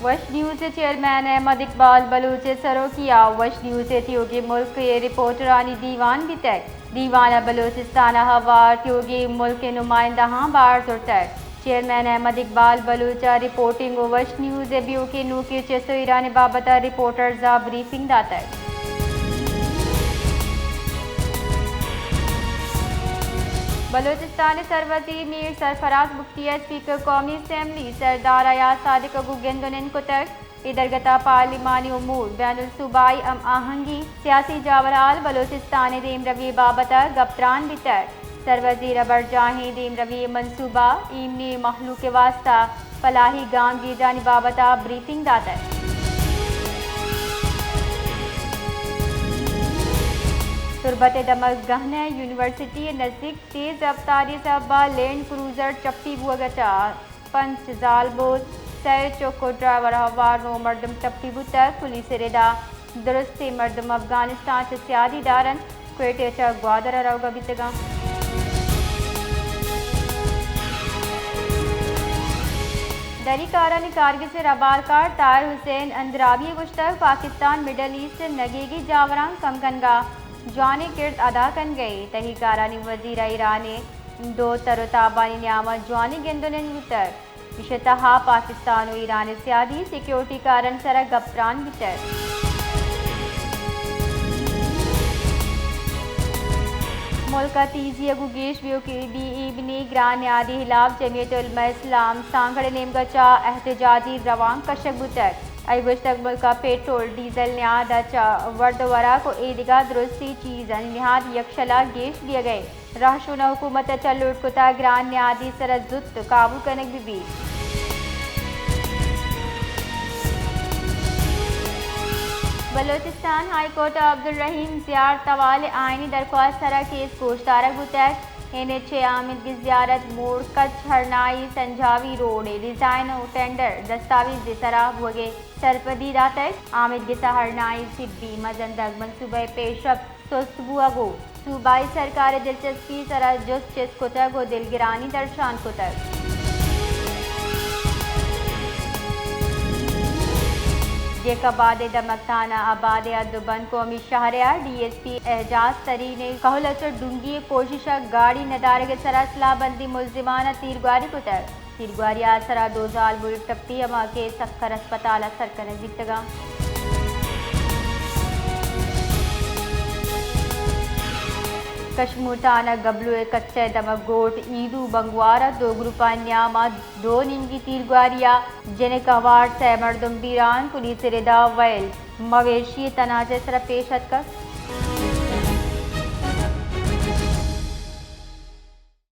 وش نیوز ءِ چیئرمین احمد اقبال بلوچ ءِ سروکی ءَ وش نیوز ءِ تیوگیں ملک ءِ رپورٹرانی دیوان بیتگ۔ دیوان ءَ بلوچستان ءِ ہوار تیوگیں ملک ءِ نمائندہاں بہر زرتگ۔ چیئرمین احمد اقبال بلوچ ءَ رپورٹنگ ءُ وش نیوز ءِ بیوکیں نوکیں چست ءُ ایران ءِ بابت ءَ رپورٹرز ءَ بریفنگ داتگ۔ بلوچستان ءِ سروزیر میر سرفراز بگٹی ءَ اسپیکر قومی اسمبلی سردار ایاز صادق ءَ گوں گند ءُ نند کتگ۔ اے درگت ءَ پارلیمانی امور، بین الصوبائی ہم آہنگی، سیاسی جاورحال، بلوچستان ءِ دیمروی ءِ بابت ءَ گپ تران بیتگ۔ سروزیر ءَ برجاہیں دیمروی ءِ منصوبہ، ایمنی مخلوق ءِ واستہ پلاہی گامگیجانی بابت ءَ بریفنگ داتگ۔ تربت ءِ دمگ گہن ءِ یونیورسٹی ءِ نزیک تیز رفتاری ءِ سبب ءَ لینڈ کروزر ٹپی بوگ ءَ چہ پنچ زالبول، سئے چک ءُ ڈرائیور ہوار نو مردم ٹپی بوتگ۔ پولیس ءِ ردا درستیں مردم افغانستان چہ سیادی دار انت، کوئٹہ چہ گوادر ءَ روگ ءَ بیتگ انت۔ دری کارانی کارگس ءِ ربالکار طاہر حسین اندرابی ءَ گوشتگ، پاکستان مڈل ایسٹ ءِ نگیگی جاوراں کم کنگ ءَ جوانیں کرد ادا کنگ ءَ، تہی کارانی وزیر ءَ ایران ءِ دو تر ءُ تابانی نیام ءَ جوانیں گند ءُ نند بوتگ۔ ایشی ءِ تہا پاکستان ءُ ایران ءِ سیادی سیکورٹی کارانی سرا گپ تران بیتگ۔ ملک ءَ تیزی ءَ گوں گیش بیوکی بی ایمنی گران نیادی ہلاپ جمعیت علماء اسلام سانگھڑ ءِ نیمگ ءَ چہ احتجاجی روانک کشگ بوتگ۔ آئی ءَ گوشتگ، ملک ءَ پیٹرول، ڈیزل نیاد ءَ چہ ورد ءُ وراک ءُ اے دگہ درستیں چیزانی نہاد یکشل ءَ گیش بیگ ءَ اِنت۔ رہشون ءَ حکومت ءَ چہ لوٹ کتگ گران نیادی سرا زوت کابو کنگ بہ بیت۔ بلوچستان ہائی کورٹ ءَ عبدالرحیم زیار توال ءِ آئینی درخواست سرا کیس گوشدارگ بوتگ۔ این ایچ اے آمدگس زیارت موڑ کچ ہرنائی سنجاوی روڈ ءِ ڈیزائن ءُ ٹینڈر دستاویز ءِ سرا بوگ ءِ سرپدی داتگ۔ آمدگس ءَ ہرنائی طبی مزن دگ منصوبہ ءِ پیشرفت سست بوگ ءُ صوبائی سرکار ءِ دلچسپی ءِ سرا جست چست کتگ ءُ دلگرانی درشان کتگ۔ جیکب آباد ءِ دمگتان ءَ آباد ءِ حد ءُ بند قومی شاہراہ ءَ ڈی ایس پی اعجاز ترین ءِ کہول ءَ چہ ڈونگی ءِ کوشش ءَ گاڑی ندارگ ءِ سرا سلاہ بندی ملزمان ءَ تیرگواری کتگ۔ تیرگواری ءِ آسرا دو زالبول ٹپی، ہما کہ سکھر ہسپتال ءَ سر کنگ بیتگ انت۔ کشمور تھانہ گبلو ءِ کچ ءِ دمگ گوٹ ایدو بنگوار ءَ دو گروپانی نیام ءَ دو نیمگی تیرگواری ءَ جنک ہوار سئے مردم بیران، پولیس ءِ ردا ویل مویشی ءِ تنازعہ ءِ سرا پیش اتکگ۔